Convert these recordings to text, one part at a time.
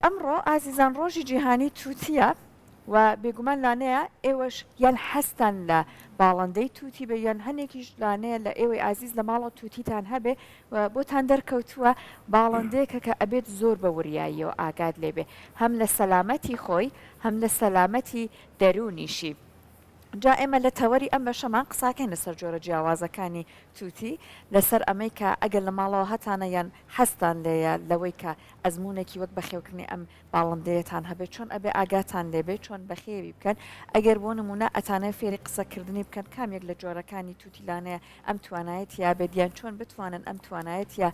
ئەمڕۆ ئازیزان ڕۆژی جیهانی توتیە و بێگومان لانەیە ئێوەش یان حەزتان لە باڵندەی توتی بێ یان هەنێکیش لانەیە لە ئێوەی ئازیز لە ماڵەوە توتیتان هەبێ و بۆتان دەرکەوتووە باڵندەیەکە کە ئەبێت زۆر بە وریاییەوە ئاگات لێ بێ هەم لە سەلامەتی خۆی هەم لە سەلامەتی دەروونیشی. جا ئێمە لە تەوەری ئەم بەشەمان قساکەین لەسەر جۆرە جیاوازەکانی توتی، لەسەر ئەمەی کە ئەگەر لە ماڵەوە هەتانە یان حەزتان لێیە لەوەی کە ئەزموونێکی وەک بەخێوکردنی ئەم باڵندەیەتان هەبێت چۆن ئەبێ ئاگاتان لێ بێت چۆن بەخێوی بکەن ئەگەر بۆ نموونە ئەتانەوێت فێری قسەکردنی بکەن کام یەک لە جۆرەکانی توتی لانەیە ئەم توانایە تیا بێت یان چۆن بتوانن ئەم توانایە تیا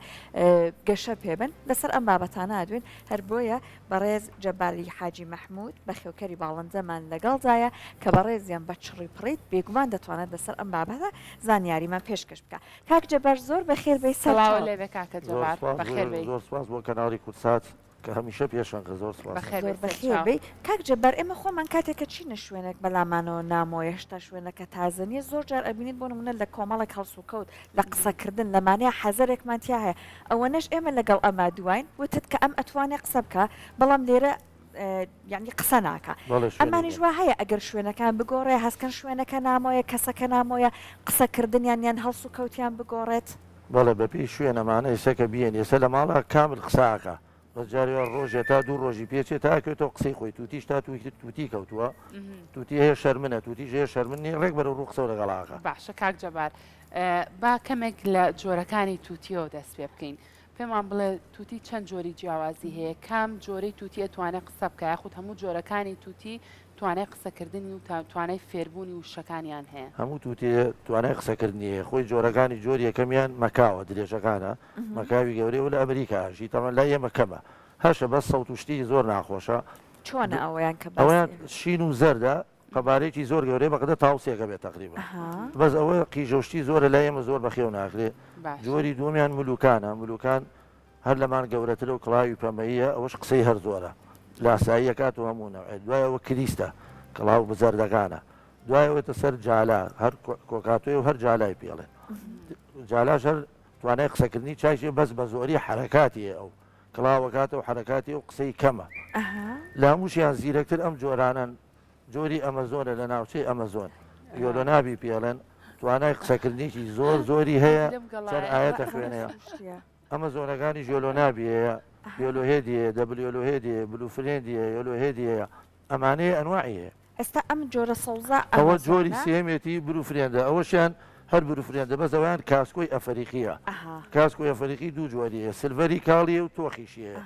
گەشە پێ بن لەسەر ئەم بابەتانە ئەدوێن هەر بۆیە بەڕێز جەباری حاجی مەحمود بەخێوکەری باڵندەمان لەگەڵدایە کە بەڕێزیان بە چڕی پڕیت بێگومان دەتوانێت لەسەر ئەم بابەتە زانیاریمان پێشکەش بکا کاک جەبار زۆر بەخێر بێی سەر سڵاو چاو. لێ بێ کاکە زۆر جەبار سوپاس بەخێر بێی. زۆر سوپاس بۆ کەناڵی کوردسات کە هەمیشە پێشەنگە زۆر سوپاس. بەخێر زۆر بێی بەخێر سەرچاو. بێی کاک جەبار ئێمە خۆمان کاتێک کە چینە شوێنێک بەلامانەوە نامۆیە هێشتا شوێنەکە تازە نیە زۆر جار ئەبینیت بۆ نمونە لە کۆمەڵێک هەڵسوکەوت لە قسەکردن لەمانەیە حەزەرێکمان تیا هەیە ئەوەنەش ئێمە لەگەڵ ئەما دواین وتت کە ئەم ئەتوانێ قسە بکا بەڵام لێرە یانی قسە ناکا بەڵێ شوێنی ئەمانیش بۆ. وا هەیە ئەگەر شوێنەکان بگۆڕێ هەستکەن شوێنەکە نامۆیە کەسەکە نامۆیە قسەکردنیان یان هەڵسوکەوتیان بگۆڕێت. بەڵێ بەپێی شوێن ئەمانە ئێستا کە بیەن ئێستا لە ماڵا کامل قسە ئەکا بەس جارێ وا ڕۆژێ تا دوو ڕۆژی پێ چێ تا ئەکەوێتەوە قسەی خۆی توتیش تا توتی کەوتووە توتی هەیە شەرمنە توتیش هەیە شەرمن نیە ڕێک بەرەو ڕوو قسەو لەگەڵا ئەکا. باشە کاک جەبار با کەمێک لە جۆرەکانی توتیەوە دەست پێ بکەین پێمان بڵێ توتی چەند جۆری جیاوازی هەیە کام جۆرەی توتی ئەتوانێ قسە بکا یاخود هەموو جۆرەکانی توتی توانای قسەکردنی و توانای فێربوونی وشەکانیان هەیە؟ هەموو توتێ توانای قسەکردنی هەیە خۆی جۆرەکانی جۆری یەکەمیان مەکاوە درێژەکانە مەکاوی گەورەیە و لە ئەمریکا ئەژی تەبعەن لای ئێمە کەمە هەشە بەس سەوت و شتی زۆر ناخۆشە چۆنە ئەوەیان کە باسی ئەوەیان شین و زەردە قەبارەیەکی زۆر گەورەیە بەقەدەر تاوسێکە بێت تەقریبا بەس ئەوە قیژە و شتی زۆرە لای ئێمە زۆر بەخێو ناکرێ جۆری دووەمیان ملوکانە ملوکان هەر لەمان گەورەترە و کڵاوی پەمەییە ئەوەش قسەی هەر زۆرە لاسایی ئەکات و هەموو نەوعێ دوای ئەوە کریستە کڵاو بزەردەکانە دوای ئەوێتە سەر جالا هەر کۆکاتۆی و هەر جالای پێڵێ جالاش هەر توانای قسەکردنی چاکێ بەس بە زۆری حرەکاتی ئەو کڵاوەکاتە و حرەکاتی و قسەی کەمە لە هەمووشیان زیرەکتر ئەم جۆرانەن جۆری ئەمەزۆنە لە ناوچەی ئەمەزۆن یۆلۆنابی پێڵێن توانای قسەکردنێکی زۆر زۆری هەیە چەند ئاەتە خوێنەیە ئەمەزۆنەکانیش یۆلۆنابی هەیە، یۆلۆهێدی هەیە، دەبل یۆلۆهێدی هەیە، بلو فرێندی هەیە، یۆلۆهێدی هەیە، ئەمانەیە ئەنواعی هەیە. ئێستا ئەم جۆرە سەوزە ئەوە جۆری ئەمەزۆنە؟ سێیەمێتی بلو فرێندە، ئەوەشیان هەر بلو فرێندە بەس ئەوەیان کاسکۆی ئەفەریقییە، کاسکۆی ئەفەریقی دوو جۆری هەیە، سلڤەری کاڵی هەیە و تۆخیشی هەیە.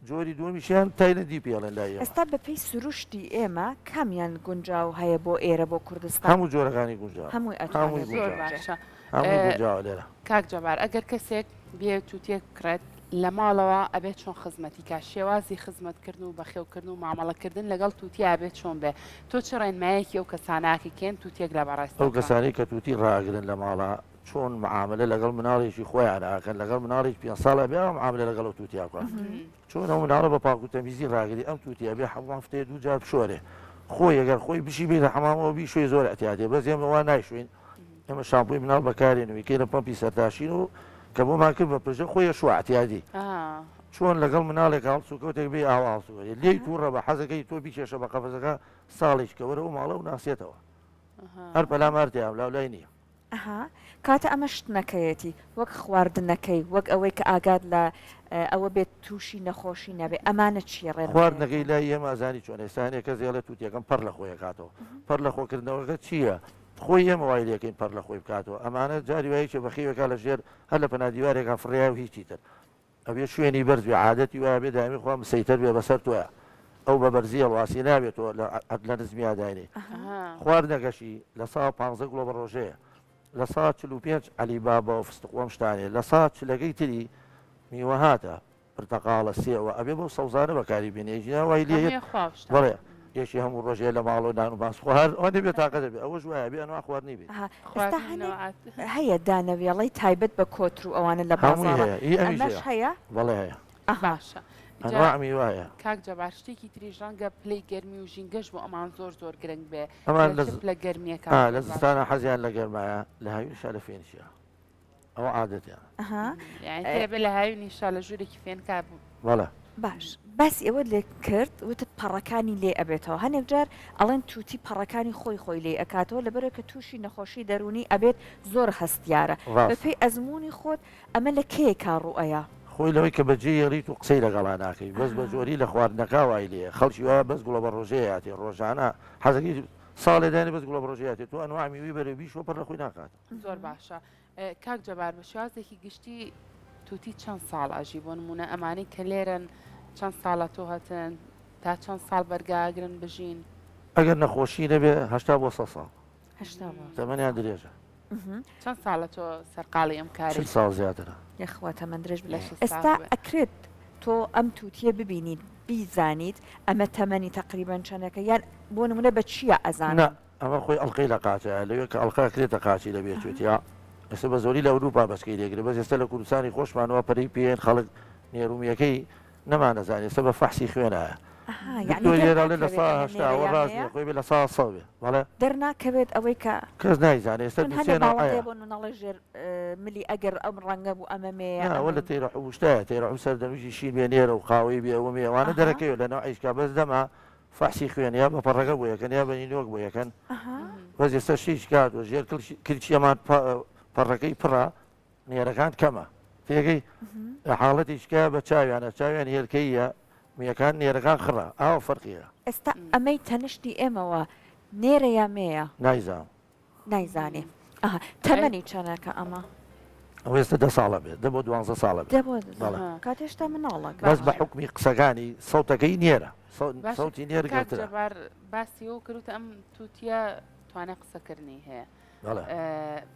جۆری دووەمیشیان تایلەندی پێڵێن لای ئێمە. ئێستا بەپێی سروشتی ئێمە کامیان گونجاو هەیە بۆ ئێرە بۆ کوردستان؟ هەموو جۆرەکانی گونجاوە. هەمووی هەمووی ئەتوانێ زۆر گونجاوە. باشە هەمووی گونجاوە لێرە. کاک جەبار ئەگەر کەسێک بێت توتیەک بکڕێت لە ماڵەوە ئەبێت چۆن خزمەتی کا شێوازی خزمەت کردن و بەخێو کردن و مامەڵە کردن لەگەڵ توتیا ئەبێت چۆن بێ تۆ چ ڕێنمایەکی ئەو کەسانە ئەکەی کێن توتیەک لە بەڕێزت ئەو دەکڕن؟ کەسانەی کە توتی ڕائەگرن لە ماڵا چۆن معاملە لەگەڵ مناڵێکی خۆیان ئەکەن لەگەڵ مناڵێکی پێنج ساڵ ئەبێ ئەو معاملە لەگەڵ ئەو توتیا بکا چۆن ئەو مناڵە بە پاک و تەمیزی ڕاگری ئەم توتی ئەبێ حەمام هەفتەیە دوو جار بشۆرێ خۆی ئەگەر خۆی بشی بێتە حەمامەوە بیشۆی زۆر اعتیادێ بەس ئێمە وا نایشۆین ئێمە شامپۆی مناڵ بەکارێن و یکەینە پەمپی سەرتاشین و کە بۆمان کرد بە پرژە خۆی ئەشوا اعتیادی چۆن لەگەڵ مناڵێک هەڵسوکەوتێک بێ ئاوا هەڵسوکەوتێ لێی تووڕە بە حەزەکەی تۆ بیکێشە بە قەفەزەکە ساڵێک کە وەرە ئەو ماڵە و ناسێتەوە هەر پەلامار تیا لاو لای نییە. ئەها کەواتە ئەمە شتنەکەیەتی وەک خواردنەکەی وەک ئەوەی کە ئاگات لە ئەوە بێت تووشی نەخۆشی نەبێ ئەمانە چیە خواردنەکەی ڕێنمایەکان؟ لای ئێمە ئەزانی چۆنە ئێستا هەنێ کەس ئەڵێ توتیەکەم پەڕ لە خۆی ئەکاتەوە پەڕ لە خۆ کردنەوەکە چییە خۆی ئێمە وای لێکەین پەڕ لە خۆی بکاتەوە ئەمانە جاری وایە یەکێ بەخێوێکا لە ژێر هەر لە پەنا دیوارێکا فڕێیە و هیچی تر ئەبێ شوێنی بەرز بێ عادەتی وایە بێ دایمی خوا مسەیتەر بێ بەسەر تۆیا ئەو بە بەرزی هەڵواسی نابێ تۆ لە نزمیا داینێی خواردنەکەشی لە سا پانزە گڵۆ بە ڕۆژەیە لە سا 45 عەلی بابا و فستق و ئەم شتانەیە لە سا چلەکەی تری میوەهاتە پرتەقاڵە سێوە ئەبێ بەو سەوزانە بەکاری بێنێ ئەگینا وای لێ یەت بەڵێ یەکی هەموو ڕۆژێ لە ماڵەوە نان و ماست خوار ئەوەندە بێ تاقەت دەبێ ئەوەش وایە بێ ئەنوا خواردنی بێ. ئەها ئێستا هەنێک هەیە دانەوێڵەی تایبەت بە کۆتر و ئەوانە لە هەمووی بازاڕا هەیە ئی ئەمیش ئەمەش هەیە هەیە؟ بەڵێ هەیە. ئەها. باشە جا ئەنواع میوە هەیە. کاک جەبار شتێکی تریش ڕەنگە پلەی گەرمی و ژینگەش بۆ ئەمان زۆر زۆر گرنگ بێ ئەمان لە لە چ پلە گەرمییەکا ئا زۆر لە باشە؟ زستانا حەزیان لە گەرمایە لە هاوینیشا لە فێنکیە ئەوە عادەتیانە. ئەها یانی تێ بێ لە هاوینیشا لە ژوورێکی فێنکا بەڵێ. باش باسی ئەوەت لێ کرد وتت پەڕەکانی لێ ئەبێتەوە هەنێک جار ئەڵێن توتی پەڕەکانی خۆی خۆی لێ ئەکاتەوە لەبەرئەوەی کە توشی نەخۆشی دەروونی ئەبێت زۆر هەستیارە ڕاستە. بەپێی ئەزموونی خۆت ئەمە لە کەیەکا ڕووئەیا؟ خۆی لەوەی کە بەجێی هێڵیت و قسەی لەگەڵا ناکەی بەس بە زۆری لە خواردنەکا وای لێیە خەڵکی وایە بەس گوڵەبەڕۆژەیە یاتێ ڕۆژانە حەزەکەی ساڵێ دانێ بەس گوڵەبەڕۆژە یاتێ تۆ ئەنواع میوەی بەرێ بیشۆ پەڕ لە خۆی ناکاتەوە. زۆر باشە کاک جەبار بە شێوازێکی گشتی توتی چەند ساڵ ئەژی بۆ نمونە ئەمانەی کە لێرەن چەند ساڵە تۆ هەتن تا چەند ساڵ بەرگاگرن بژین؟ ئەگەر نەخۆشی نەبێ 80 بۆ 100 ساڵ 80 بۆ تەمەنیان درێژە. چەند ساڵە تۆ سەرقاڵی ئەم کارەی؟ 40 ساڵ زیاترە. یەخوا تەمەن درێژ بێت. لەشت ساغ ئێستا بێ. ئەکرێت تۆ ئەم توتیە ببینیت بیزانیت ئەمە تەمەنی تەقریبەن چەنێکە یان بۆ نمونە بە چیە نا ئەزانن؟ ئەمە خۆی ئەڵقەی لە قاچە لەوێ کە ئەڵقە ئەکرێتە قاچی لە بێچوێتیا ئێستا بە زۆری لە ئەوروپا بەچکەی لێگرێ بەس ئێستا لە کوردستانی خۆشمان وا پەرەی پێێن خەڵک نێرومیەکەی نەمانەزانی ئێستا بە فەحسی خوێنایە ئەها یەعنی دکتۆر لێرە ئەڵێ لە دەرناکەوێت سا ئەمە 80 نێرە ئەوە یان ڕاست مێیە؟ نییە خۆی بێ لە سا 100 بێ بەڵێ دەرناکەوێت ئەوەی کە کەس نایزانێ ئێستا چون دوو هەنێ سێ باڵندەیە نەوعەیە بۆ نمونە ئەڵێ ژێر ملی ئەگەر ئەم ڕەنگە بوو ئەمە مێیە نا ئەوە ئەمە لە تەیرە حوشتایە تەیرە حو سەردەنووشی شین بێ نێرە و قاوەی بێ ئەوە مێ ئەوانە ئەها دەرەکەوێ لە نەوعیش کا بەس دەما فەحسی خوێن یا بە پەڕەکە بۆ یەکەن یا بە نینۆک بۆ یەکەن ئەها. بەس ئێستا شتێکی کاتوە ژێر کلکی ئەمان پەڕەکەی پڕە نێرەکان کەمە تێگەی لە حاڵەتێکی کە بە چاویانە چاویان هێلکەییە میەکان نێرەکان خڕە ئاوە فەرقیە. ئێستا ئەمەی تەنشتی ئێمەوە نێرە یا مێیە؟ نایزانم. نایزانێ ئەها تەمەنی چەنەکە ئەمە؟ ئەوە ئێستا دە ساڵە بێت دە بۆ دوانزە ساڵە بێت دە بۆ بەڵێ کات هێشتا مناڵە بەس بە حوکمی قسەکانی سەوتەکەی نێرە باشە سەوتی نێر کاک گەورترە. جەبار باسی ئەوە کردوتە ئەم توتیە توانای قسەکردنی هەیە بەڵێ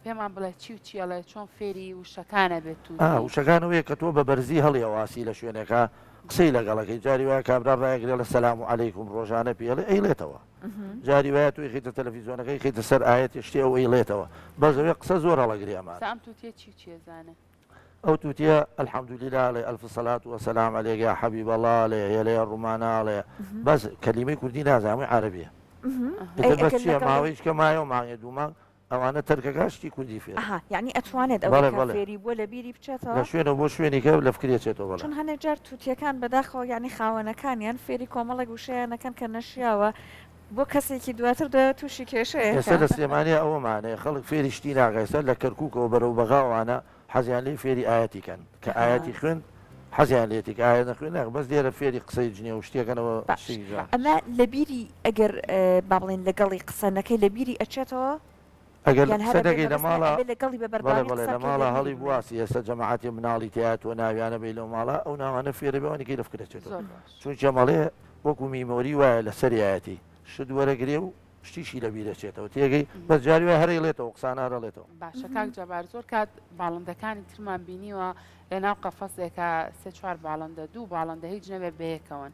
پێمان بڵێ چی و چی ئەڵێ چۆن فێری وشەکانە بێت ئا توتی وشەکان ئەوەیە کە تۆ بە بەرزی هەڵیەواسی لە شوێنێکا قسەی لەگەڵەکەی جاری وایە کابرا ڕایەگرێ ئەڵێ سەلام و عەلەیکوم ڕۆژانە پێی ئەڵێ ئەیڵێتەوە جاری وایە تۆ ئیخەیتە تەلەفیزۆنەکە ئیخەیتە سەر ئایەتێ شتێ ئەو ئەیڵێتەوە بەس ئەوێ قسە زۆر هەڵەگرێ ئەمانە. سا ئەم توتیە چی و چی ئەزانێ؟ ئەو توتیە الحمدللە ئەڵێ الف صلاة و سلام علیک یا حبیب اللە ئەڵێ هێلەیە ڕومانە ئەڵێ بەس کەلیمەی کوردی نازانێ هەمووی عەرەبیە ئەی ئیتر بەس ئەگەر چیە لەگەڵی ماوەیش کە مایەوە مانگێ دوو مانگ ئەوانە تەرکەکا شتی کوردی فێرە. ئەها یەعنی ئەتوانێت ئەوەی بەڵێ کە بەڵێ. فێری بووە لە بیری لە بچێتەوە؟ شوێنەوە بۆ شوێنی کە لە فکری ئەچێتەوە بەڵێ. چون هەنێک جار توتیەکان بەداخەوە یەعنی خاوەنەکانیان فێری کۆمەڵێک وشەیان ئەکەن کە نەشیاوە بۆ کەسێکی دواتر دوایە توشی ئێستا کێشەیەکە. لە سلێمانیا ئەوەمان هەیە خەڵک فێری شتی ناکا ئێستا لە کەرکوکەوە بەرەو بەغا ئەوانە حەزیان لێی فێری ئایەتی کەن کە ئەها. ئایەتی خوێند حەزیان لێتی کە ئایەت نەخوێند ناکەن بەس لێرە فێری قسەی جنێو و شتێکەنەوە باش شتێکی جوان. ئەمە لەبیری ئەگەر با بڵێین لەگەڵی قسە نەکەی لەبیری ئەچێتەوە؟ ئەگەر یان هەر قسە ئەبێ نەکەی لە مەبەست نیە ماڵا ئەبێ لەگەڵی بە بەڵێ بەردەوامی بەڵێ قسە لە بکەی ماڵا لەبیری هەڵی بمێنێ. بواسی ئێستا جەماعەتێ مناڵی تیایە تۆ ناویانە بەی لەو ماڵە ئەو ناوانە فێرە بێ ئەوانی کەی لە فکر ئەچێتەوە زۆر باش. چونکە مەڵێ وەکو memory وایە لە سەریایەتی شت وەرەگرێ و شتیشی لە بیر ئەچێتەوە تێگەی بەس جاری وایە هەر ئەیڵێتەوە قسانە هەر ئەڵێتەوە. باشە کاک جەبار زۆر کات باڵندەکانی ترمان بینیوە لە ناو قەفەسێکا سێ چوار باڵندە دوو باڵندە هیچ نەبێ بەیەکەوەن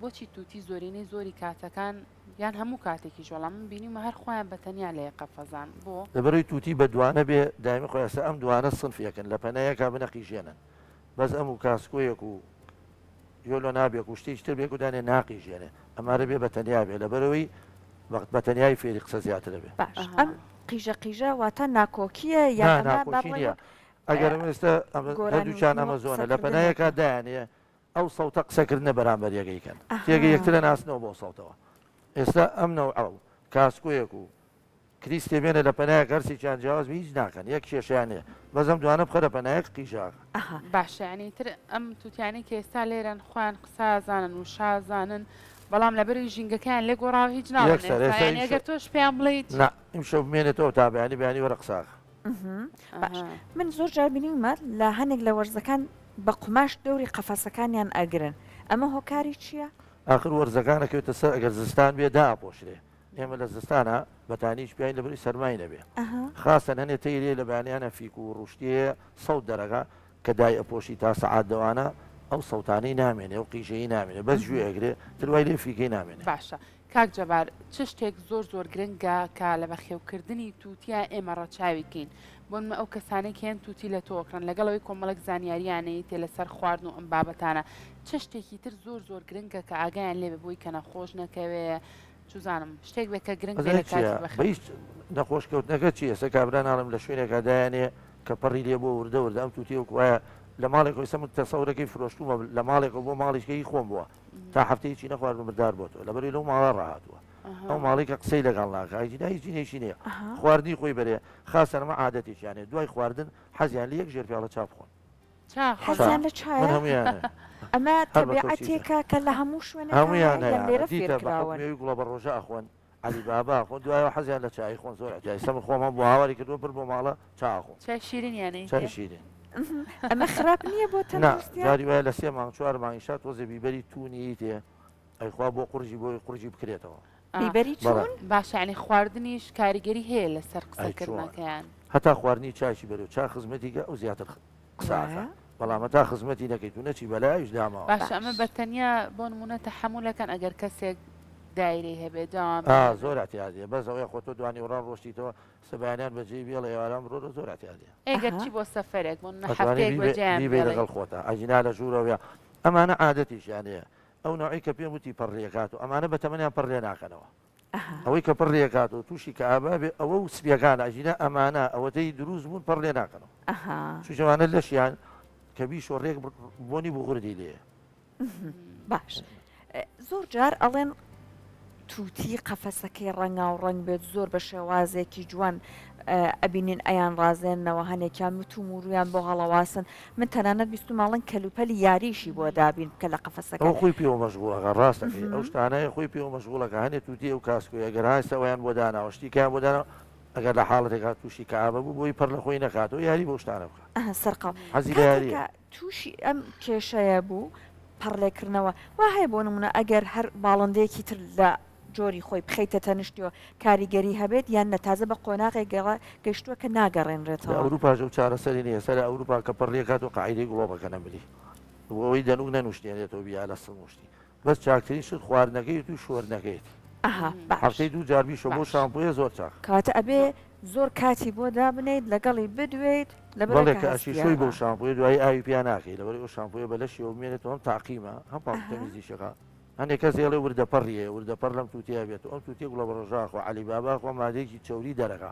بۆچی توتی زۆرینەی زۆری کاتەکان یان هەموو کاتێکیش وەڵا من بینیومە هەر خۆیان بە تەنیا لە یەک قەفەزان بۆ؟ لەبەرئەوەی توتی بە دوانە بێ دایمی خۆی ئێستا ئەم دوانە سنفێکن لە پەنایەکا بنەقیژێنن بەس ئەم و کاسکۆیەک و یۆلۆ نابێک و شتێکی تر بێک و دانێ ناقیژێنێ ئەمارە بێ بە تەنیا بێ لەبەرئەوەی بە بە تەنیایی فێری قسە زیاترە بێ. باش ئەم قیژە قیژە واتە ناکۆکیە یان نا ئەمە با ناکۆکی بڵێین نییە وەک ئەگەر ئەمە ئێستا ئەمە گۆرانی هەردووکیان وتن وەک ئەمەزۆنە لە قسەکردنێکە. پەنایەکا دایانێ ئەو سەوتە قسەکردنە بەرامبەر یەکەی کەن ئەها. تێگە یەکترە ناسنەوە بەو سەوتەوە ئێستا ئەم نەوعە و کاسکۆیەک و کریستێ بێنە لە پەنایەک هەرسێکیان جیاواز بێ هیچ ناکەن یەک کێشەیان نیە بەس ئەم دوانە بخەرە پەنایەک قیژاکە. ئەها. باشە یانی تر ئەم توتیانەی کە ئێستا لێرەن خۆیان قسە ئەزانن وشە ئەزانن بەڵام لەبەرەوی ژینگەکەیان لێ گۆڕاوە هیچ ناڵێن یەکسەر ئێستا ئێستا یانی ئیمشەو ئەگەر تۆش پێیان بڵێیت نا ئیمشەو بمێنێتەوە تا بەیانی بەیانی وەرە قساکە. باش من زۆر جار بینیومە لە هەنێک لە وەرزەکان بە قوماش دەوری قەفەسەکانیان ئەگرن ئەمە هۆکاری چییە؟ ئاخر وەرزەکان ئەکەوێتە سەر ئەگەر زستان بێ دائەپۆشرێ ئێمە لە زستانا بەتانیش پیاین لەبەری سەرمای نەبێ خاسەن هەنێ تەیرێ لە بەیانیانە فیک و ڕوشتێ سەوت دەرەکا کە دای ئەپۆشی تا سەعات دەوانە ئەو سەوتانەی نامێنێ ئەو قیژەی نامێنێ بەس گوێ ئەگرێ تر وای لێ فیکەی نامێنێ. باشە کاک جەبار چ شتێک زۆر زۆر گرنگە کە لە بەخێوکردنی توتیا ئێمە ڕەچاوی کەین بۆ نمونە ئەو کەسانەی کە هەن توتی لە تۆ ئەکڕن لەگەڵ ئەوەی کۆمەڵێک زانیاریان ئەیتێ لەسەر خواردن و ئەم بابەتانە چ شتێکی تر زۆر زۆر گرنگە کە ئاگایان لێ بێ بۆی کە نەخۆش نەکەوێ چوزانم شتێک بێ کە گرنگ بێ ئەزانی لە کاتی چیە بەخێو. بە هیچ نەخۆش کەوتنەکە چیە ئێستا کابرا ناڵێم لە شوێنێکا دایەنێ کە پەڕی لێ بووە وردە وردە ئەم توتیە وەکو وایە. لە ماڵێکەوە ئێستا من تەسەورەکەی فرۆشتوومە لە ماڵێکەوە بۆ ماڵیشکە هی خۆم بووە تا هەفتەیەکی نەخواردووە مردار بۆتەوە لەبەرەوەی لەو ماڵە ڕاهاتووە ئەو ماڵی کە قسەی لەگەڵ ناکا هیچ نا هیچ جینێکی نییە خواردنی خۆی بەرێ خاسەن ئەمە عادەتێکیان هەیە دوای خواردن حەزیان لە یەک ژێر پیاڵە چا بخۆن. چا خۆن. حەزیان لە من چایە؟ هەموویان هەیە. ئەمە هەر بە کەوچی چا. تەبیعەتێکە کە لە هەموو شوێنێکا هەیە هەموویان یان هەیانە لێرە دیتە بە فێرکراون؟ حوکمی ئەوی گوڵە بە ڕۆژە ئەخۆن عەلی بابا خۆن دوایەوە حەزیان لە چای خۆن زۆر ئەجای سەمر خۆم هەم بۆ هاواری کردووە بر بۆ ماڵە چا ئەخۆم. چای شیرینیان چای ئەیتێ؟ شیرین. ئەمە خراپ نییە بۆ نا تەندروستیان؟ جاری وایە لە سێ مانگ چوار مانگیشا تۆزێ بیبەری توونی ئەیتێ ئەیخوا بۆ قوڕگی بۆی قوڕگی بکرێتەوە. بیبەری بەڵێ. توون؟ باشە یانی خواردنیش کاریگەری هەیە لەسەر ئەی چۆن قسەکردنەکەیان؟ هەتا خواردنی چاکی بەرێ و چا خزمەتی کە ئەو زیاتر قسە ئەکا وایە؟ بەڵام هەتا خزمەتی نەکەیت و نەچی بەلای ئەویش داماوە. باشە ئەمە باش. بە تەنیا بۆ نموونە تەحەمولەکەن ئەگەر کەسێک دایرەی هەبێ دەوام ئا هەبێ. زۆر ئەعتیادیە بەس ئەوەیە خۆ تۆ دوانیوەڕان ڕۆشتیتەوە سبەیانیان بەجێی بێڵە ئێواران بڕۆرەوە زۆر ئەعتیادیە. ئێ گەر ئەها. چی بۆ سەفەرێک بۆ نمونە ئەتوانی هەفتەیەک بیبەی بەجێیان بیبەی بێڵی. لەگەڵ خۆتا ئەگینا لە ژوورەوە یا ئەمانە عادەتیشیان هەیە ئەو نەوعەی کە پێم وتی پەڕ لێکات و ئەمانە بە تەمەنیان پەڕ لێ ناکەنەوە ئەها. ئەوەی کە پەڕ لێکات و تووشی کەئابە بێ ئەوە و سپیەکان ئەگینا ئەمانە ئەوەتەی دروست بوون پەڕ لێ ناکەنەوە ئەها. چونکە ئەوانە لەشیان کە بیشۆ ڕێک بۆنی بوغردی لێیە. باش زۆر جار ئەڵێن توتی قەفەسەکەی ڕەنگاو ڕەنگ بێت زۆر بە شێوازێکی جوان ئەبینین ئەیان ڕازێنەوە هەنێکیان مت و مورویان بۆ هەڵەواسن من تەنانەت بیستم ئەڵێن کەلوپەلی یاریشی بۆ دابین بکە لە قەفەسەکە. ئەو خۆی پێوە مەشغوڵەکە ڕاست دەکەی ئەو شتانەیە خۆی پێوە مەشغوڵەکە هەنێ توتی ئەو کاسکۆیە گەر هایسە ئەویان بۆ داناوە شتیکەیان بۆ داناوە ئەگەر لە حاڵەتێکا تووشی کەئابە بوو بۆی پەڕ لە خۆی نەکاتەوە یاری بەو شتانە بکا سەرقاڵ حەزی لە یاریە. کاتێکە تووشی ئەم کێشەیە بوو پەڕلێکردنەوە وا هەیە بۆ نمونە ئەگەر هەر باڵندەیەکی تر لە جۆری خۆی بخەیتە تەنیشتیەوە کاریگەری هەبێت یان نە تازە بە قۆناغێک گەیشتووە کە لە ناگەڕێنرێتەوە. ئەوروپاش ئەو چارەسەری نیە سەرە ئەوروپا کە پەڕلێکات و قاعیدەی گڵۆپەکە نەمری بۆ ئەوەی دەنوک نەنوشتێنێتەوە بیا لە سنگ وشتی بەس چاکترین شت خواردنەکەیت و شۆردنەکەیەتی ئەها باش. هەفتەی دوو جار بیشۆ بەو باش. شامپۆیە زۆر چاکە. کەواتە ئەبێ زۆر کاتی بۆ دابنێیت لەگەڵی بدوێیت لەبەرئەوەی بەڵێ کە کە ئەشیشۆی هەستیارە. بەو شامپۆیە دوایی ئاوی پیا ناکەی لەبەرئەوەی ئەو شامپۆیە بە لەشیەوە بمێنێتەوە هەم تاقیمە هەم پاک و ئەها. تەمیزیش ئەکا هەندێک کەس ئێڵێ وردە پەڕی هەیە وردە پەڕ لەم توتیە بێت و ئەم توتیە گوڵە بەڕۆژە ئەخوا عەلی بابا ئەخوا مادەیەکی چەوری دەرەکا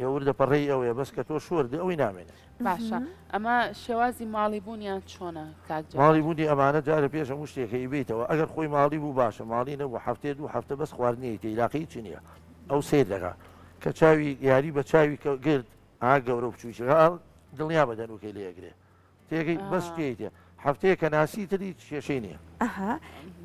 ئێ وردە پەڕەی ئەوەیە بەس کە تۆ شۆردی ئەوەی نامێنێ. باشە ئەمە شێوازی ماڵی بوونیان چۆنە کاک جەبار؟ ماڵی بوونی ئەمانە جارێ پێش هەموو شتێک کە ئیبەیتەوە ئەگەر خۆی ماڵی بوو باشە ماڵی نەبوو هەفتەیە دوو هەفتە بەس خواردنی ئەیتێ ئیلاقەی هیچی نییە ئەو سەیر دەکا کە چاوی یاری بە چاوی کە گرت ئا گەورە و بچووکیەکە ئا دڵنیا بە دەنووکەی لێ ئەگرێ تێگەی بەس شتێیتێ هەفتەیە کە ناسی تر هیچ کێشەی نییە. ئەها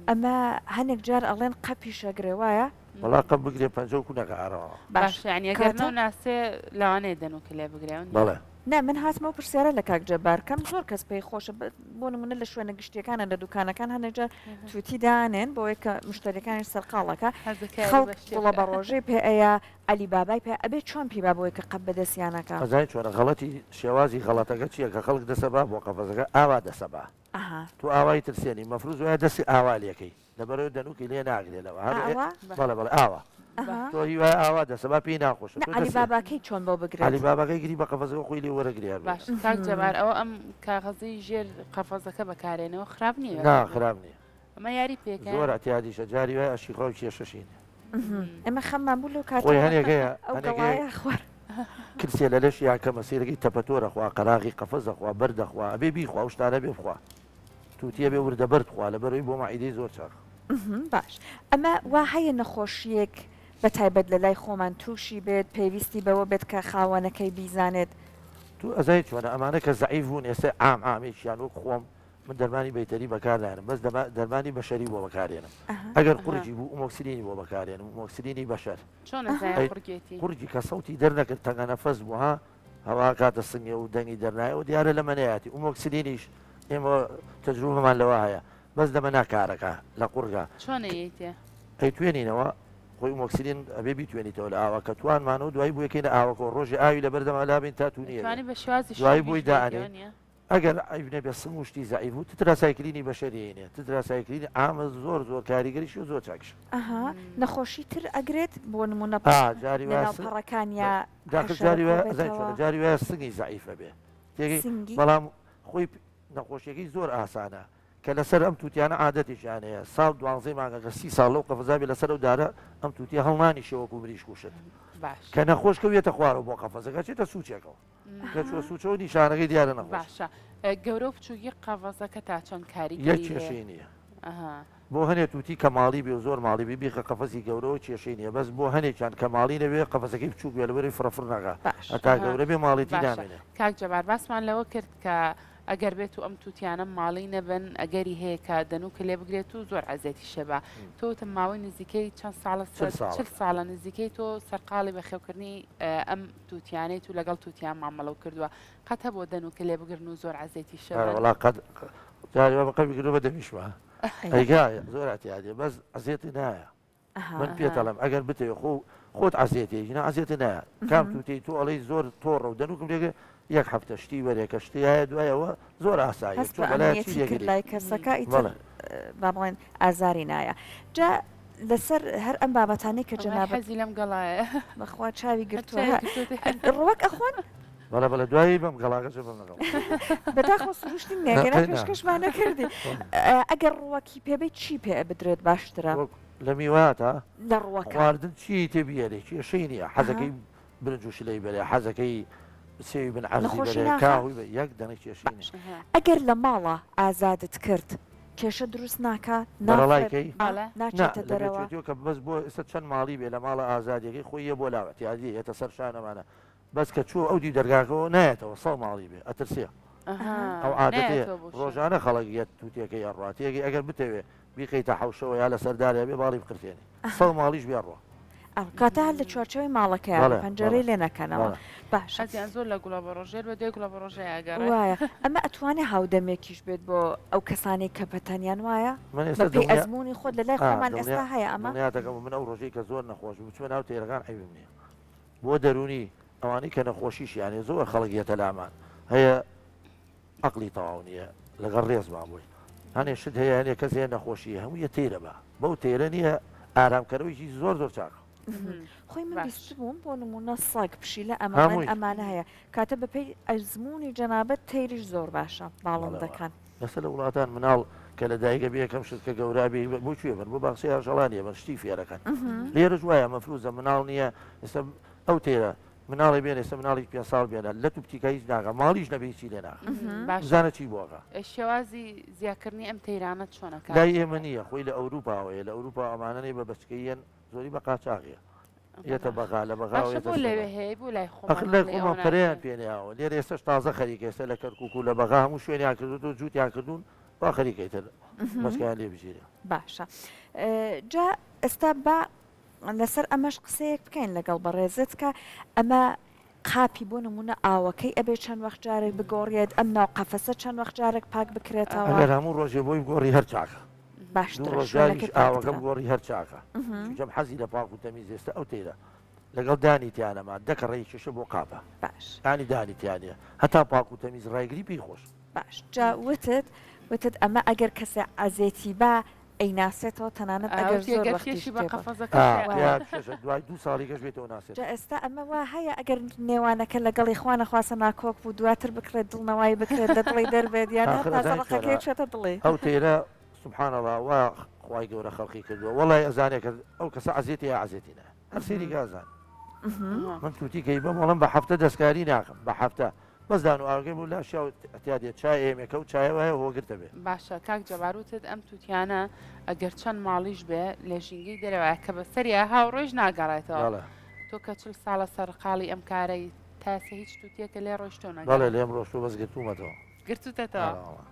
ئەمە هەنێک جار ئەڵێن قەپیش ئەگرێ وایە؟ وەڵا قەپ بگرێ پەنجە و کونەکە ئارەوە. باش باشە یانی ئەگەر کەواتە. نەو ناسێ لەوانەیە دەنووکە لێ بگرێ ئەو نیە؟ بەڵێ. نا من هاتمە ئەو پرسیارە لە کاک جەبار کەم زۆر کەس پێی خۆشە بۆ نمونە لە شوێنە گشتیەکانە لە دوکانەکان هەنێک جار توتی دانێن بۆیە کە مشتەریەکانیش سەرقاڵەکە حەزەکە یاری خەڵک بە شتێ گوڵە بکا. بە ڕۆژەی پێ ئەیا عەلی بابای پێ ئەبێ چۆن پێی با بۆیە کە قەپ بەدەستیانەکا. ئەزانی چۆنە غەڵەتی شێوازی غەڵەتەکە چیە کە خەڵک دەسەبا بۆ قەفەزەکە ئاوا دەسەبا ئەها. تۆ ئاوای ترسێنی مەفروز وایە دەستی ئاوا لێکەی لەبەرئەوەی دەنوکی لێ ناگرێ لەوە هەر ئاوا؟ بەڵێ بەڵێ ئاوا ئەها. تۆ هی وایە ئاوا دەسەبا پێی ناخۆشە نا تۆ عەلی دەستی باباکەی چۆن بۆ بگرێت؟ عەلی باباکەی گری بە قەفەزەکە خۆی لێ وەرەگرێ هەر باش کاک جەبار ئەوە ئەم کاغەزەی ژێر قەفەزەکە بەکارێنەوە خراپ نییە؟ نا خراپ نییە. ئەمە یاری پێکە؟ زۆر ئەعتیادیشە جاری وایە ئەشیخوا و کێشەشی نییە. ئێمە خەممان بوو لەو کاتە خۆی هەنێک هەیە ئەو هەنێک هەیە گەڵایە خوارد. کلسێ لە لەشیا کەمە سەیرەکەی تەپەتۆر ئەخوا قەراغی قەفەز ئەخوا بەرد ئەخوا ئەبێ بیخوا ئەو شتانە بێ بخوا توتیە بێ وردە بەرد خوا لەبەرئەوەی بۆ مەعیدەی زۆر چاکە. باش ئەمە وا هەیە نەخۆشیەک بە تایبەت لە لای خۆمان توشی بێت پێویستی بەوە بێت کە خاوەنەکەی بیزانێت؟ تو ئەزانی چۆنە ئەمانە کە زەعیف بوون ئێستا عام عامێکیان وەک خۆم من دەرمانی بەیتەری بەکار نایەنم بەس دەرمانی بەشەری بۆ بەکارێنم ئەگەر قوڕگی بوو ئومۆکسلینی بۆ بەکارێنم ئومۆکسلینی بەشەر. چۆن ئەزانی قوڕگێتی؟ قوڕگی کە سەوتی دەرنەکرد تەنگە نەفەس بوو ها هەوا کاتە سنگێ و دەنگی دەرنایەوە دیارە لە مەنەیاتی ئومۆکسلینیش ئێمە تەجروبەمان لەوە هەیە بەس لە مەنا کارەکا لە قوڕگا. چۆن ئەیەیتێ؟ ئەیتوێنینەوە خۆی ئومۆکسلین ئەبێ بیتوێنیتەوە لە ئاوا کە توانمانەوە دوایی بۆیەکەینە ئاوەکەوە ڕۆژێ ئاوی لەبەردەما لابەین تا تونیە ئەتوانی بە شێوازی دوایی شیریش بۆی بەیتێ دائەنێین وانیە؟ ئەگەر عەیب نەبێ سنگ و شتی زەعیف بوو تتراسایکلینی بەشەری هەینێ تتراسایکلینی عامە زۆر زۆر کاریگەریشی و زۆر چاکیشە. ئەها نەخۆشی تر ئەگرێت بۆ نمونە ئا جاری وایە لەناو سنگ پەڕەکان یا داخل حەشەرە جاری وایە ئەزانی کۆبێتەوە؟ چۆنە جاری وایە سنگی زەعیف ئەبێ تێگەی سنگی؟ بەڵام خۆی نەخۆشیەکەی زۆر ئاسانە کە لەسەر ئەم توتیانە عادەتێکیان هەیە ساڵ دوانزەی مانگ ئەگەر سی ساڵ لەو قەفەزا بێ لەسەر ئەو دارە ئەم توتیە هەڵنانیشێ وەکو مریشک و شت باش کە نەخۆش کەویەتە خوارەوە بۆ قەفەزەکە ئەچێتە سوچێکەوە. کە چوە سوچەوە نیشانەکەی دیارە نەخۆش. باشە گەورە و بچووکی قەڤەزەکە تا چەند کاریگەری یەک هەیە؟ کێشەی نییە. ئەها. بۆ هەنێ توتی کە ماڵی بێ و زۆر ماڵی بێ بیخە قەفەزی گەورەوە کێشەی نییە بەس بۆ هەنێکیان کە ماڵی نەبێ قەفەزەکەی بچووک بێ لەبەرەوەی فڕەفڕ نەکا باش. هەتا ئەها گەورە بێ ماڵێتی باشە نامێنێ. کاک جەبار باسمان لەوە کرد کە ئەگەر بێت و ئەم توتیانە ماڵی نەبن ئەگەری هەیە کە دەنووکە لێ بگرێت و زۆر عەزێتیشە بە تۆ وتم ماوەی نزیکەی چەند ساڵە چل ساڵە. چل ساڵە نزیکەی تۆ سەرقاڵی بەخێوکردنی ئەم توتیانەیت و لەگەڵ توتیان مامەڵەو کردووە قەت هەبووە دەنووکە لێ بگرن و زۆر عەزێتیشە ئەرە بن؟ وەڵا قەت جاری وا بە قەوی کردووە بە دەمیشما ئەیگا زۆر ئەتیادێ بەس عەزێتی نایە من پێت ئەڵێم ئەگەر بتەوێ خۆ خۆت عەزێتێ ژنا عەزێتە نایە کام توتەی تۆ ئەڵێی زۆر تۆڕە و دەنوکم لێگە یەک هەفتە شتی وەرێ کە شتی هەیە دوایەوە زۆر ئاساییە هەست تۆ بە بەلایە چی ئەمنیەتی کرد لێگری لای کەسەکە ئیتر بەڵێ با بڵێن ئازاری نایە جا لەسەر هەر ئەم بابەتانەی کە ئەمە جەنابت حەزی لەم گەڵایە بەخوا چاوی هەر گرتووە چاوی گرتووە ڕوەک ئەخۆن؟ بەڵێ بەڵێ دوایی بەم گەڵاکە چۆ بەم لەگەڵ بەداخەوە سروشتی نییە گەنا قەی نا پێشکەشمان نەکردی ئەگەر ڕوەکی پێ بەی چی پێ بدرێت باشترە؟ وەک لە میواتە لە ڕوەکە. خواردن چی تێ بیەرێ کێشەی نییە حەزەکەی برنج و شلەی بەرێ حەزەکەی سێوی بن عەرزی نەخۆشی بەرێ ناخا؟ کاهوی بە یەک دەنە کێشەی باش نییە. ئەگەر لە ماڵا ئازادت کرد کێشە دروست ناکا؟ بەرەڵای نافڕێت کەی؟ بەڵێ. نا ناچێتە لە دەرەوە؟ بێچێتیەوە کە بەس بۆ ئێستا چەند ماڵی بێ لە ماڵە ئازادیەکەی خۆی یە بۆ لاو ئیعتیادیە یەتە سەر شانەمانە بەس کە چووە ئەو دیو دەرگاکەوە نایەتەوە سەو ماڵی بێ ئەترسێ ئەها ئەو عادەتەیە نایەتەوە بۆ شار. ڕۆژانە خەڵک یەت توتێکەی ئەڕوا تێگەی ئەگەر بتەوێ بیخەیتە حەوشەوە یا لەسەر دارێ بێ باڵی بقرتێنێ سەو ماڵیش بێ ئەڕوا. ئا کاتە هەر لە چوارچێوەی ماڵەکەیا بێ بەڵێ پەنجەرەی بەڵێ لێ نەکەنەوە بەڵێ. باشە. حەزیان زۆر لە گوڵە بەڕۆژێر بە دوای گوڵە بەڕۆژەیا ئەگەڕێ. وایە ئەمە ئەتوانێ هاودەمێکیش بێت بۆ ئەو کەسانەی کە بەتەنیان وایە؟ من ئێستا بەپێی دڵنیا ئەزموونی خۆت لە لای ئا خۆمان دڵنیا ئێستا هەیە ئەمە؟ دڵنیات دەکەم من ئەو ڕۆژەی کە زۆر نەخۆش بووم بچمە ناو تەیرەکان عەیبم نییە بۆ دەروونی ئەوانەی کە نەخۆشیشیان هەیە زۆر خەڵک یەتە لامان هەیە عەقڵی تەواو نییە لەگەڵ ڕێزمان بۆی هەنێ شت هەیە هەنێ کەس هەیە نەخۆشی هەموو یە تەیرە بە بەو تەیرە نییە ئارامکەرەوەیکی زۆر زۆر چاکە. خۆی من باش. بیستبووم بۆ نموونە سەگ پشیلە ئەمە هەمووی. ئەمانە هەیە کاتە بەپێی ئەزموونی جەنابت تەیریش زۆر باشە بەڵێ وایە. باڵندەکان. ئێستا لە وڵاتان مناڵ کە لە دایکە بێ یەکەم شت کە گەورە بێ بۆ کوێ بن بۆ باخچەی ئاژەڵان یەبەن شتی فێرەکەن لێرەش وایە مەفروزە مناڵ نییە ئێستا ئەو تێرە مناڵێ بێنێ ئێستا مناڵی پێ ساڵ بێنە لەت و پتیکە هیچ ناکا ماڵیش نەبێ هیچی لێ ناکا باشە بزانە چی بۆ ئەکا. شێوازی زیاکردنی ئەم تەیرانە چۆنە کاک لای جەبار؟ ئێمە نییە خۆی لە ئەوروپاوەیە لە ئەوروپا ئەمانە نیە بە بەچکەییەن زۆری بە قاچاغیە یەتە بەغا لە بەغاوە باشە یەتە بۆ لەوێ سلێمانی هەیە بۆ لای ئەخر خۆمان لای هەڵی خۆمان ئەوە پەرەیان ناکرێ؟ پێ نەیاوە لێرە ئێستاش تازە خەریکە ئێستا لە کەرکوک و لە بەغا هەموو شوێنیان کردووە جووتیان کردوون وا خەریکە ئیتر بەچکەیان لێ بگیرێ. باشە جا ئێستا با لەسەر ئەمەش قسەیەک بکەین لەگەڵ بەڕێزت کە ئەمە قاپی بۆ نمونە ئاوەکەی ئەبێ چەند وەخت جارێک بگۆڕێت ئەم ناو قەفەسە چەند وەخت جارێک پاک بکرێتەوە؟ ئەگەر هەموو ڕۆژێ بۆی بگۆڕی هەر چاکە. دوو باشترە ڕۆژ جاریش شوێنەکەی ئاوەکە پاکترە. بگۆڕی هەر چاکە چونکە حەزی لە پاک و تەمیز ئێستا ئەو تەیرە لەگەڵ دانی تیا نەما دە کەڕەی کێشە بۆ قاپە باش. یانی دانی تیا نیە هەتا پاک و تەمیز ڕایگری پێی خۆشە. باش جا وتت وتت ئەمە ئەگەر کەسێ عەزێتی با ئەیناسێتەوە تەنانەت ئەگەر وتی زۆر ئەگەر وەختیش کێشی بە تێپەڕ. قەفەزەکە ئا شێ. وایە. پێیا بکێشە دوای دوو ساڵی کەش بێتەوە جا ناسێتەوە. ئێستا ئەمە وا هەیە ئەگەر نێوانەکە لەگەڵی خوا نەخواستە ناکۆک بوو دواتر بکڕێت دڵنەوایی بکرێت لە دڵی دەربێت یان هەر ئاخر تازە ئەزانی ڕقەکەی چۆنە چێتە دڵی. ئەو تەیرە سبحان اللە وا خوای گەورە خەڵقی کردووە وەڵای ئەزانێ کە ئەو کەسە عەزێتی یا عەزێتی نایە هەر سەیری کە ئەزانێ من توتی کەی بەم وەڵم بە هەفتە دەستکاری ناکەم بە هەفتە بەس دان و ئاوەکەی بۆ لا شیاو اعتیادیە چای ئێمێکە و چایەوە هەیە هۆگرتە بێ. باشە کاک جەبار وتت ئەم توتیانە ئەگەر چەند ماڵیش بێ لە ژینگەی دەرەوەیە کە بەسەریا هاوڕۆیش ناگەڕێتەوە بەڵێ. تۆ کە چل ساڵە سەرقاڵی ئەم کارەی تا ئێستا هیچ توتیەکە لێ ڕۆیشتۆ بەڵێ نەگەڕا لێم ڕۆشتوە بەس گرتوومەتەوە. گرتوتەتەوە. ئەرێ وەڵا.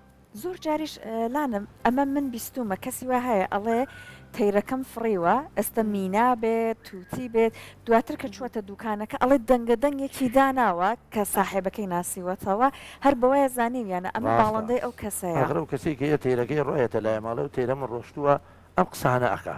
زۆر جاریش لانم ئەمە من بیستومە کەسی وا هەیە ئەڵێ تەیرەکەم فڕیوە ئێستا مینا بێت توتی بێت دواتر کە چووەتە دوکانەکە ئەڵێ دەنگە دەنگێکی داناوە کە ساحێبەکەی ناسیوەتەوە هەر بەوەیە زانیویانە ئەمە ڕاستە باڵندەی ئەو کەسەیە. ئاخر ئەو کەسەی کە یە تەیرەکەی ڕۆیەتە لای ماڵێ و تەیرە من ڕۆشتووە ئەم قسانە ئەکا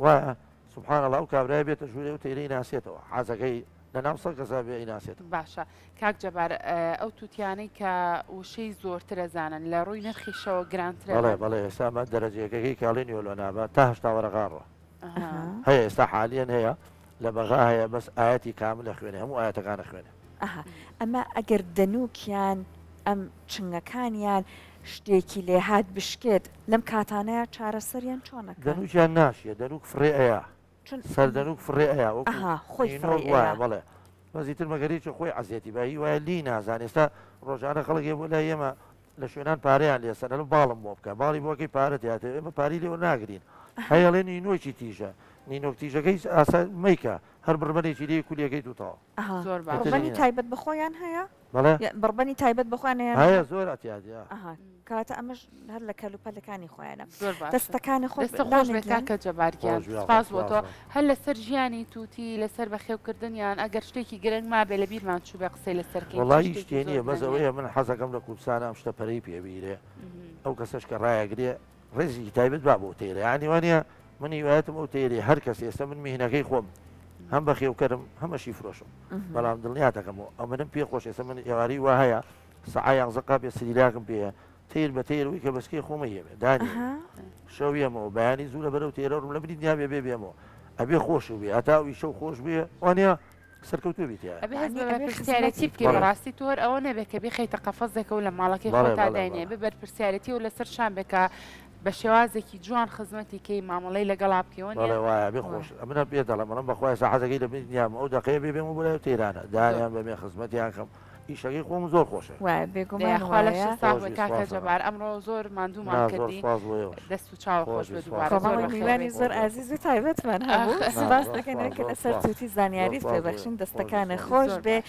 وایە سبحان اللە ئەو کابرایە بێتە ژوورێ و تەیرەی ناسێتەوە حازەکەی لە ناو سەد کەسا بێ ئەیناسێتەوە. باشە کاک جەبار ئەو توتیانەی کە وشەی زۆرتر ئەزانن لە ڕووی نرخیشەوە گرانترە بەڵێ بن؟ بەڵێ ئێستا ئەمە دەرەجە یەکەکەی کە ئەڵێن یۆلۆنابە تا 80 وەرەقا ڕۆ ئەها. هەیە ئێستا حالیەن هەیە لە بەغا هەیە بەس ئایەتی کامل ئەخوێنێ هەموو ئایەتەکان ئەخوێنێ. ئەها ئەمە ئەگەر دەنووکیان ئەم چنگەکانیان شتێکی لێهات بشکێت لەم کاتانەیا چارەسەریان چۆن ئەکەن؟ دەنووکیان ناشیە دەنووک فڕێ ئەیا چون سەردەنووک فڕێ ئەیا وەکو ئەها خۆی نینۆک فڕێی وایە ئەیا. بەڵێ. بەس ئیتر مەگەر یەکێ خۆی عەزێتی با هی وایە لێی نازانێ ئێستا ڕۆژانە خەڵک هەیە بۆ لای ئێمە لە شوێنان پارەیان لێ سەن ئەڵێن باڵم بۆ بکە باڵی بۆ ئەکەی پارەت هاتێ ئێمە پارەی لێوە ناگرین هەیە ئەڵێ نینۆکی تیژە نینۆک تیژەکەی هیچ ئاسا مەیکە هەر بڕبەنێکی لێی کولیەکەی تو تەواو. ئەها زۆر باشە. بڕبەنی تایبەت بە خۆیان هەیە؟ بەڵێ. بڕبەنی تایبەت بە خۆیان هەیە؟ هەیە زۆر ئەتیادی ئا. ئەها کەواتە ئەمەش هەر لە کەلوپەلەکانی خۆیانە. زۆر باشە. دەستەکانت خۆش دەستت خۆش بێ کاکە جەبار گیان سپاس بۆ تۆ هەر لەسەر ژیانی توتی لەسەر بەخێوکردنیان ئەگەر شتێکی گرنگ مابێ لە بیرمان چووبێ قسەی لەسەر کەین چ وەڵایی شتێکی شتێ زۆر نییە بەس گرنگ هەیە؟ ئەوەیە من حەزەکەم لە کوردستان ئەم شتە پەرەی پێ بیرێ ئەو کەسەش کە ڕایەگرێ ڕێزێکی تایبەت با بۆ تەیرە یانی وانە من هیوایەتم ئەو تەیرەی هەر کەس ئێستا من میهنەکەی خۆم هەم بەخێوکەرم هەمەشی فرۆشم بەڵام دڵنیاتەکەم و ئەمنم پێ خۆش ئێستا من ئێوارەی وا هەیە سەعا یانزە قاپێ سریلاکم پێیە تەیر بە تەیر وی کە بەسکەی خۆمە یەمێ دانی شەو یەمەوە بەیانی زوو لە بەرەو تێرە ڕوم لە بری دنیا بێ بێ بێمەوە ئەبێ خۆش بێ هەتا ئەو ئیشەو خۆش بێ وانە سەرکەوتوو بیت یار. ئەبێ هەست یانی بە ئەبێ بەرپرسیارێتی خزمەتی بکەی بکەی. بەڕاستی تۆ هەر ئەوە نەبێ کە بیخەیتە قەفەزێکەوە لە ماڵەکەی بەڵێ خۆتا بەڵێ داینێ بەڵێ. بێ بەرپرسیارێتی و لەسەر شان بێ کە بە شێوازێکی جوان خزمەتی کەی مامەڵەی لەگەڵا بکەی وەنیە؟ بەڵێ وایە بێ خۆش ئەمنە پێ دەڵێم ئەڵێم بەخوا ئێستا حەزەکەی لە بنی دنیام ئەو دەقەیە بێ بێمەوە بۆ لای ئەو تەیرانە دانیان بەمێ خزمەتیان کەم ئیشەکەی خۆم زۆر خۆشە. وایە بێگومان خوا لەشت وایە. ساغ خۆش بێ بی کاکە سوپاس جەبار ئەمڕۆ زۆر ماندوومان نا زۆر کردی سوپاس بۆ ئێوەش دەست و چاوە خۆش خۆش بی بێ سوپاس دووبارە زۆر کۆمەڵێک بەخێر میوانی بێی. زۆر ئازیز و تایبەتمان هەبوو ئاخ سوپاس زۆر دەکەین سوپاس کە زۆر لەسەر سوپاس توتی زۆر زانیاریت سوپاس پێ بۆ بەخشین ئێوە خۆش بی دەستەکانت سوپاس. خۆش زۆر بێ. باشە.